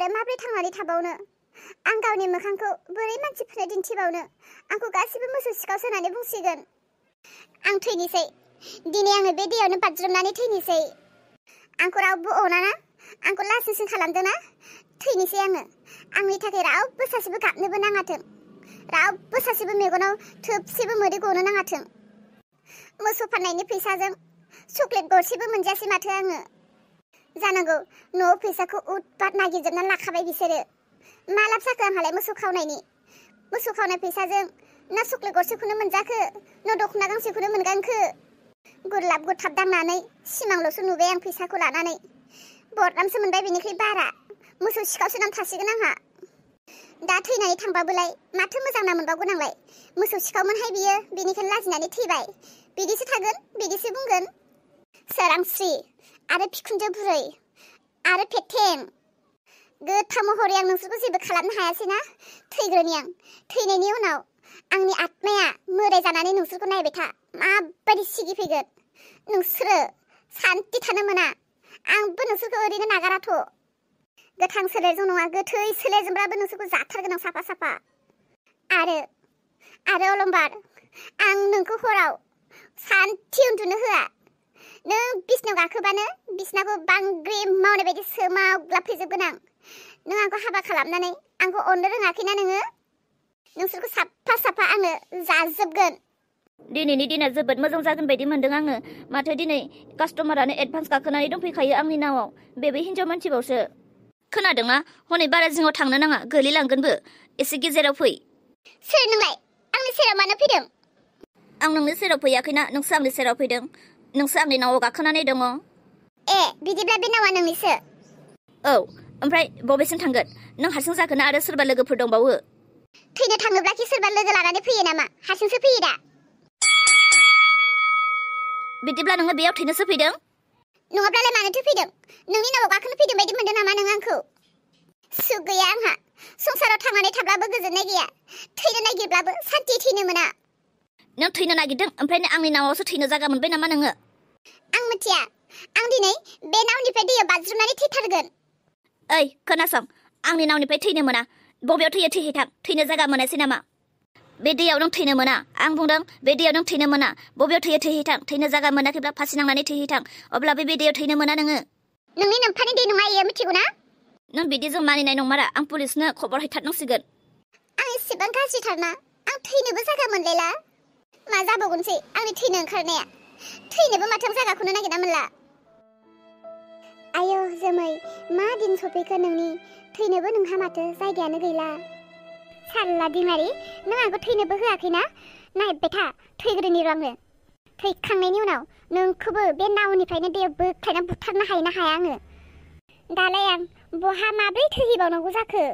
आरो माबोरै थांनानै थाबावनो आं गावनि मोखांखौ बोरै मानसिफोरनो दिन्थिबावनो आंखौ गासिबो मोसौ सिखावसो होननानै बुंसिगोन आं थैनोसै दिनै आङो बे दैयावनो बाज्रुमनानै थैनोसै आंखौ रावबो अनाना आंखौ लासिंसिं खालामदोंना थैनोसै आङो आंनि थाखाय रावबो सासेबो गाबनोबो नाङाथों रावबो सासेबो मेगनाव थोबसेबो मोदै गनो नाङाथों मोसौ फाननायनि फैसाजों चकलेट गरसेबो मोनजायासै माथो आङो जानांगौ न'आव फैसाखौ उदपात नागिरजोबना लाखाबाय बिसोरो मा लाब जाखो आंहालाय मोसौ खावनाय फैसाजों ना चकलेट गरसेखौनो मोनजाखो ना दख'ना गांसेखौनो मोनगानखो गुरलाब गुरथाब दांनानै सिमांल'सो नुबाय आं फैसाखौ लानानै बदनामसो मोनबाय बेनिख्रुइ बारा मोसौ सिखावसो नाम थासिगोन आंहा दा थैनानै थांबाबोलाय माथो मोजां नाम मोनबावगोन आंलाय मोसौ सिखावमोनहाय बियो बेनिखायनो लाजिनानै थैबाय बिदिसो थागोन बिदिसो बुंगोन सोरांस्रि आरो बिखुनजो बुरै आरो फेथें गोथां महरै आं नोंसोरखौ जेबो खालामनो हायासैना थैग्रोनि आं थैनायनि उनाव आंनि आत्माया मोदाय जानानै नोंसोरखौ नायबाय था माबायदि सिगिफैगोन नोंसोरो सान्ति थानो मोना आंबो नोंसोरखौ ओरैनो नागाराथ' गोथां सोलेरजों नङा गोथै सोलेरजोंब्लाबो नोंसोरखौ जाथारगोन आं साफा साफा आरो अलंबार आं नोंखौ हराव सान्ति उन्दुनो होआ नों बिसनायाव गाखोबानो बिसनाखौ बांग्रि मावनाय बायदि सोमावग्लाबफैजोबगोन आं नों आंखौ हाबा खालामनानै आंखौ अननो रोङाखैना नोङो नोंसोरखौ साफा साफा आङो जाजोबगोन दिनैनि दिना जोबोद मोजां जागोन बायदि मोनदों आङो माथो दिनै कास्टमारानो एडभान्स गाखोनानै दंफैखायो आंनि नावाव बेबो हिन्जाव मानसिबावसो खोनादोंना हनै बारा जिङाव थांनो नाङा गोलैलांगोनबो एसे गेजेराव फै सोर नोंलाय आंनि सेराव मानो फैदों आं नोंनि सेराव फैयाखैना नोंसो आंनि सेराव फैदों नोंसो आंनि नावाव गाखोनानै दङ ए बिदिब्ला बे नावा नोंनिसो औ ओमफ्राय बबेसिम थांगोन नों हारसिं जागोन आरो सोरबा लोगोफोर दंबावो थैनो थाङोब्ला कि सोरबा लोगो लानानै फैयो नामा हारसिंसो फैयो दा बिदिब्ला नोङो बेयाव थैनोसो फैदों नङाब्लालाय मानोथो फैदों नोंनि नावाव गाखोनो फैदों बायदि मोनदों नामा नों आंखौ सुख गैया आंहा संसाराव थांनानै थाब्लाबो गोजोननाय गैया थैनो नागिरब्लाबो सान्थि थैनो मोना नों थैनो नागिरदों ओमफ्राय आंनि नावावसो थैनो जागा मोनबाय नामा नोङो आं मिथिया आं दिनै बे नावनिफ्राय दैयाव बाज्रुमनानै थैथारगोन ओइ खोनासं आंनि नावनिफ्राय थैनो मोना बबेयाव थैयो थैहैथां थैनो जागा मोनासै नामा बे दैयाव नों थैनो मोना आं बुंदों बे दैयाव नों थैनो मोना बबेयाव थैयो थैहैथां थैनो जागा मोनाखैब्ला फासि नांनानै थैहैथां अब्लाबो बे दैयाव थैनो मोना नोङो नोंनि नोमफानि दै नङा इयो मिथिगौ ना नों बिदिजों मानिनाय नंमारा आं पुलिसनो खबर हैथारनांसिगोन आं एसेबां गाज्रिथारना आं थैनोबो जागा मोनलायला मा जाबावगोनसै आंनि थैनो ओंखारनाया थैनोबो माथो जागाखौनो नागिरना मोनला आयौ जोमै मा दिन सफैखो नोंनि थैनोबो नोंहा माथो जायगायानो गैला साल्ला दिमारि नों आंखौ थैनोबो होआखैना नायबाय था थैग्रोनि र' आङो थैखांनायनि उनाव नोंखौबो बे नावनिफ्रायनो दैयाव बोख्लायना बुथारनो हायो ना हाया आङो दालाय आं बहा माब्रै थैहैबावनांगौ जाखो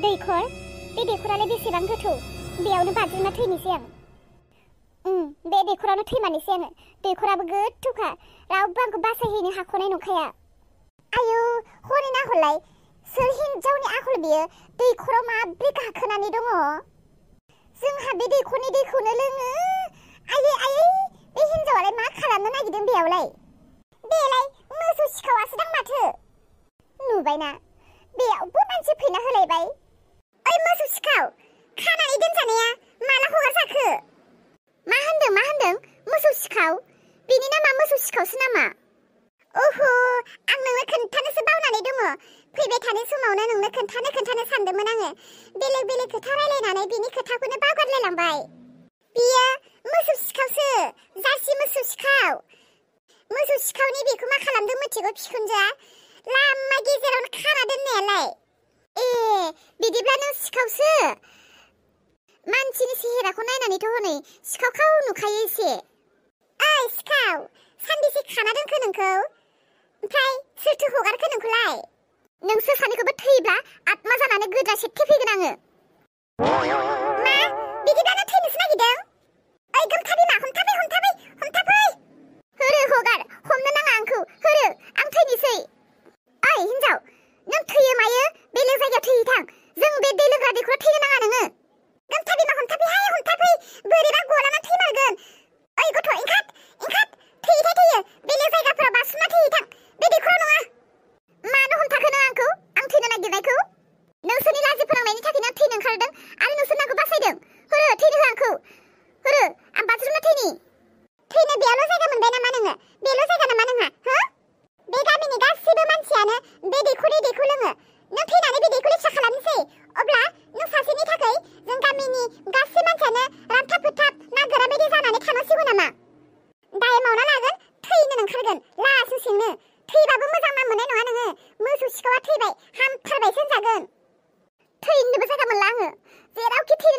दैखर बे दैखरालाय बेसेबां गोथौ बेयावनो बाज्रुमना थैनोसै आं बे दैखरावनो थैमानोसै आङो दैखराबो गोथौखा रावबो आंखौ बासायहैनो हाख'नाय नंखाया आयौ हनै नाहरलाय सोर हिन्जावनि आखल बियो दैखराव माब्रै गाखोनानै दङ जोंहा बे दैखरनि दैखौनो लोङो आयै बे हिन्जावालाय मा खालामनो नागिरदों बेयावलाय बेलाय मोसौ सिखावासो दां माथो नुबायना बेयावबो मानसि फैना होलायबाय ओइ मोसौ सिखाव खानानै दोनजानाया माला हगार जाखो मा होनदों मोसौ सिखाव बेनि नामा मोसौ सिखावसो नामा ओहो आं नोंनो खोन्थानोसो बावनानै दङ फैबाय थानाय समावनो नोंनो खोन्थानो सानदोंमोन आङो बेलेग खोथा रायलायनानै बिनि खोथाखौनो बावगारलायलांबाय बियो मोसौ सिखावसो जारसि मोसौ सिखावनि बेखौ मा खालामदों मिथिगौ बिखुनजोआ लामा गेजेरावनो खाना दोननायालाय ए बिदिब्ला नों सिखावसो मानसिनि सेहेराखौ नायनानैथ' हनै सिखावखाव नुखायो एसे ओइ सिखाव सानबेसे खाना दोनखो नोंखौ ओमफ्राय सोरथो हगारखो नोंखौलाय नोंसोर सानैखौबो थैब्ला आत्मा जानानै गोजा सेबथेफैगोन आङो मा बिदिब्ला नों थैनोसो नागिरदों ओइ गोमथा बिमा हमथाफै होरो हगार हमनो नाङा आंखौ होरो आं थैनोसै ओइ हिन्जाव नों थैयो मायो बेलेग जायगायाव थैहैथां जों बे दै लोंग्रा दैखराव थैनो नाङा नोङो गोमथा बिमा हमथाफै बोरैबा गलाना थैमारगोन ओइ गथ' ओंखार थैयो बेलेग जायगाफोराव बासुमना थैहैथां बे दैखराव नङा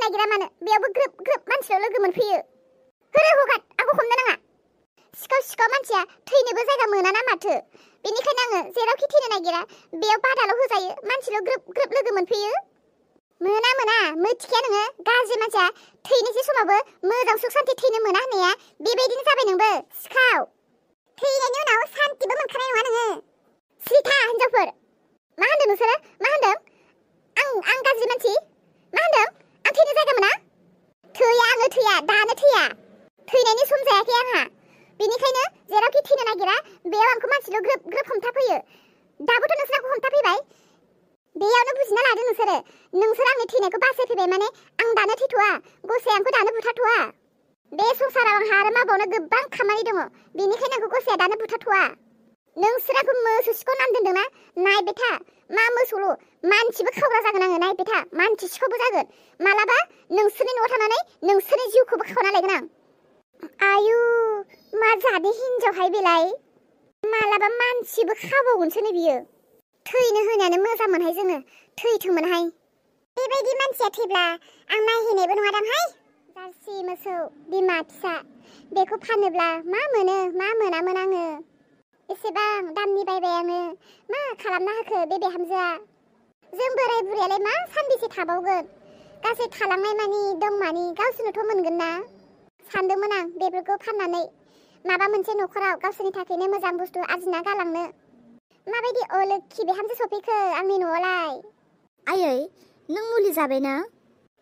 नागिरा मानो बेयावबो ग्रोब ग्रोब मानसिल' लोगो मोनफैयो होरे हगार आंखौ हमनो नाङा सिखाव मानसिया थैनोबो जायगा मोना ना माथो बेनिखायनो आङो जेरावखि थैनो नागिरा बेयाव बादाल' होजायो मानसिल' ग्रोब ग्रोब लोगो मोनफैयो मोना मिथिखाया नोङो गाज्रि मानसिया थैनोसै समावबो मोजां सुख सान्ति थैनो मोना होननाया बेबायदिनो जाबाय नोंबो सिखाव थैनायनि उनाव सान्तिबो मोनखानाय नङा नोङो सिथा हिनजावफोर मा होनदों नोंसोरो मा होनदों आं गाज्रि मानसि मा होनदों आं थैनो जायगा मोना थैया दानो थैया थैनायनि सम जायाखै आंहा बेनिखायनो जेरावखि थैनो नागिरा बेयाव आंखौ मानसिल' ग्रोब ग्रोब हमथाफैयो दाबोथ' नोंसोर आंखौ हमथाफैबाय बेयावनो बुजिना लादो नोंसोर आंनि थैनायखौ बासायफैबाय माने आं दानो थैथ'वा गसाया आंखौ दानो बुथारथ'वा बे संसाराव आंहा आरो माबावनो गोबां खामानि दङ बेनिखायनो आंखौ गसाया दानो बुथारथ'वा नोंसोर आंखौ मोसौ सिखाव नाम दोनदोंना नाय बेथा मा मोसौल' मानसिबो खावग्रा जागोन आङो नाय बेथा मानसि सिखावबो जागोन मालाबा नोंसोरनि न'आव थानानै नोंसोरनि जिउखौबो खावना लायगोन आं आयु मा जादे हिनजावहाय बेलाय मालाबा मानसिबो खाबावगोनसो नै बियो थैनो होनायानो मोजां मोनहाय जोङो थैथोंमोनहाय बेबायदि मानसिया थैब्ला आं नायहैनायबो नङादांहाय जारसि मोसौ बिमा फिसा बेखौ फानोब्ला मा मोनो मा मोनामोन आङो एसेबां दामनि बायबाय आङो मा खालामना होखो बे बिहामजोआ जों बोराय बुरैयालाय मा सानबेसे थाबावगोन गासै थालांनाय मानि दं मानि गावसोरनोथ' मोनगोन ना सानदोंमोन आं बेफोरखौ फाननानै माबा मोनसे न'खराव गावसोरनि थाखायनो मोजां बुस्थु आरजिना गालांनो माबायदि अलोखि बिहामजो सफैखो आंनि न'आवलाय आयै नों मुलि जाबायना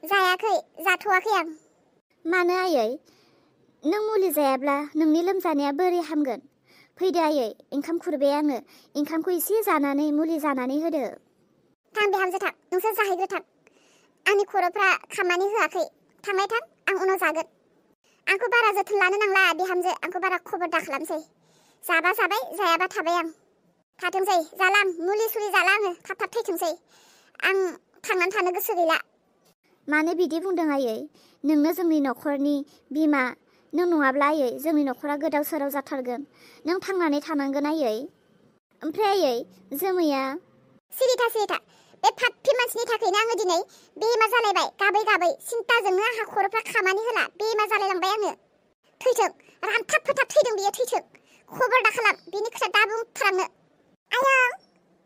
जायाखै जाथ'वाखै आं मानो आयै नों मुलि जायाब्ला नोंनि लोमजानाया बोरै हामगोन फैदो आयै ओंखाम खुरबाय आङो ओंखामखौ एसे जानानै मुलि जानानै होदो थां बिहामजो थां नोंसोर जाहैग्रो थां आंनि खर'फ्रा खामानि होआखै थांबाय थां आं उनाव जागोन आंखौ बारा जोथोन लानो नांला बिहामजो आंखौ बारा खबर दा खालामसै जाबा जाबाय जायाबा थाबाय आं थाथोंसै जालां मुलि सुलि जाला आङो थाब थाब थैथोंसै आं थांनानै थानो गोसो गैला मानो बिदि बुंदों आयै नोंनो जोंनि न'खरनि बिमा नों नङाब्ला आयै जोंनि न'खरा गोदाव सोराव जाथारगोन नों थांनानै थानांगोन आयै ओमफ्राय आयै जोमैया सिरिथा बे फाफ्फि मानसिनि थाखायनो आङो दिनै बेमार जालायबाय गाबै सिन्ताजोंनो आंहा खर'फ्रा खामानि होला बेमार जालायलांबाय आङो थैथों रानथाब फोथाब थैदों बियो थैथों खबर दा खालाम बिनि खोथा दा बुंथारांनो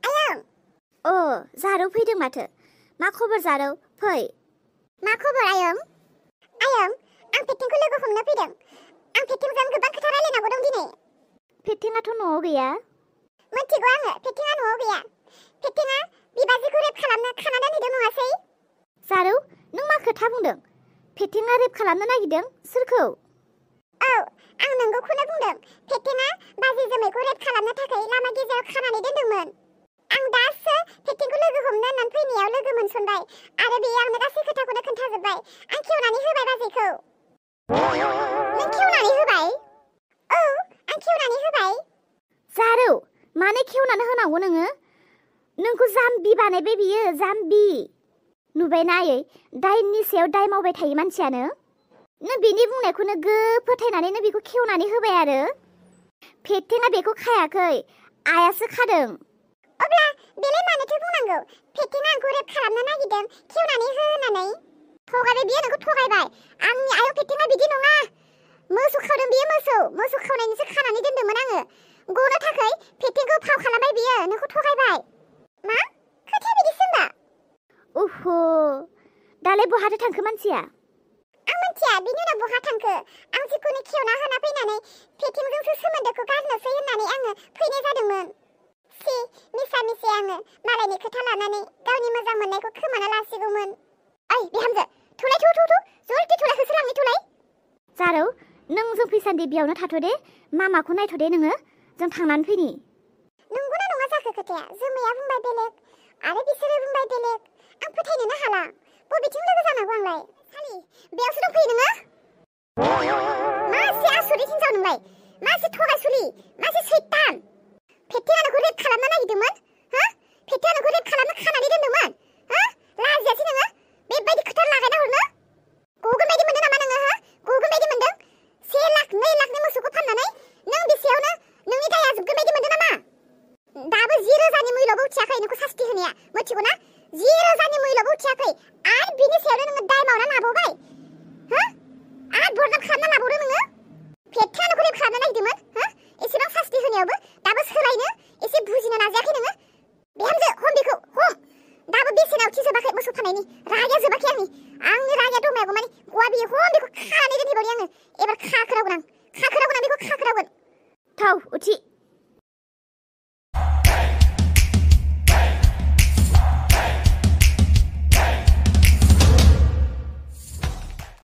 आयं अ जारौ फैदों माथो मा खबर जारौ फै मा खबर आयं आं पेटेंखौ लोगो हमनो फैदों आं पेटेंजों गोबां खोथा रायलायनांगौ दं दिनै पेटेंआथ' न'आव गैया मिथिगौ आङो पेटेंआ न'आव गैया पेटेंआ बिबाजैखौ रेप खालामनो खाना दोनहैदों नङासै जारौ नों मा खोथा बुंदों पेटेंआ रेप खालामनो नागिरदों सोरखौ औ आं नंगौखौनो बुंदों पेटेंआ बाजै जोमैखौ रेप खालामनो थाखाय लामा गेजेराव खानानै दोनदोंमोन आं दासो पेटेंखौ लोगो हमनो होननानै फैनायाव लोगो मोनसनबाय आरो बेयो आंनो गासै खोथाखौनो खोन्थाजोब्बाय आं खेवनानै होबाय बाजैखौ नों खेवनानै होबाय औ आं खेवनानै होबाय जारौ मानो खेवनानै होनांगौ नोङो नोंखौ जाम्बि बानायबाय बियो जाम्बि नुबायना आयै दाइननि सायाव दाय मावबाय थायो मानसियानो नों बिनि बुंनायखौनो फोथायनानैनो बेखौ खेवनानै होबाय आरो पेटेंआ बेखौ खायाखै आयासो खादों अब्ला बेलाय मानोथो बुंनांगौ पेटेंआ आंखौ रेप खालामनो नागिरदों खेवनानै हो होननानै थगायबाय बियो नोंखौ थगायबाय आंनि आयौ पेटेंआ बिदि नङा मोसौ खावदों बियो मोसौ खावनायनिसो खानानै दोनदोंमोन आङो गनो थाखाय पेटेंखौ फाव खालामबाय बियो नोंखौ थगायबाय मा खोथाया बिदिसो होनबा उफ दालाय बहाथो थांखो मानसिया आं मिथिया बिनि उनाव बहा थांखो आं जिखुनु खेवना होना फैनानै पेटेंजोंसो सोमोन्दोखौ गारनोसै होननानै आङो फैनाय जादोंमोन सि मिसा मिसे आङो मालायनि खोथा लानानै गावनि मोजां मोननायखौ खोमाना लासिगौमोन ओइ बिहामजो थुलाय थु जलदि थुलाय होसोलांनि थुलाय जारौ नों जों फैसान्दि बेयावनो थाथ' दे मामाखौ नायथ' दे नोङो जों थांनानै फैनि नंगौना नङा जाखो खोथाया जोमैया बुंबाय बेलेग आरो बिसोरो बुंबाय बेलेग आं फोथायनोनो हाला बबेथिं लोगो जानांगौ आंलाय सालि बेयावसो दंफैयो नोङो मासे आसुरित हिनजाव नोंलाय मासे थगायसुलि मासे सैतान पेटेंआ नोंखौ रेप खालामनो नागिरदोंमोन हा पेटेंआ नोंखौ रेप खालामनो खानानै दोनदोंमोन हा लाजियासै नोङो बेबायदि खोथा लागायना हरनो गगन बायदि मोनदों नामा नोङो हा गगन बायदि मोनदों 1 लाख 2 लाखनि मोसौखौ फाननानै नों बेसेयावनो नोंनि दाया जोबगोन बायदि मोनदों नामा दाबो 10,000नि मुल्यबो उथियाखै नोंखौ सास्ति होनाया मिथिगौ ना 10,000नि मुल्यबो उथियाखै आरो बिनि सायावनो नोङो दाय मावना लाबावदों लाबावबाय हो आरो बरदाम खालामना लाबावदो नोङो फेथानो खरे खालामनो नागिरदोंमोन हो एसेबां सास्ति होनायावबो दाबो सोलायनो एसे बुजिनो नाजायाखै नोङो बिहामजो हम बेखौ हम दाबो बेसेनाव थिजोबाखै मोसौ फाननायनि रागाया जोबाखै आंनि रागाया दंमायागौ माने गवा बियो हम बेखौ खानानै दोनहैबावनि आङो एबार खाखोरावगोन आं बेखौ खाखोरावगोन थौ उथि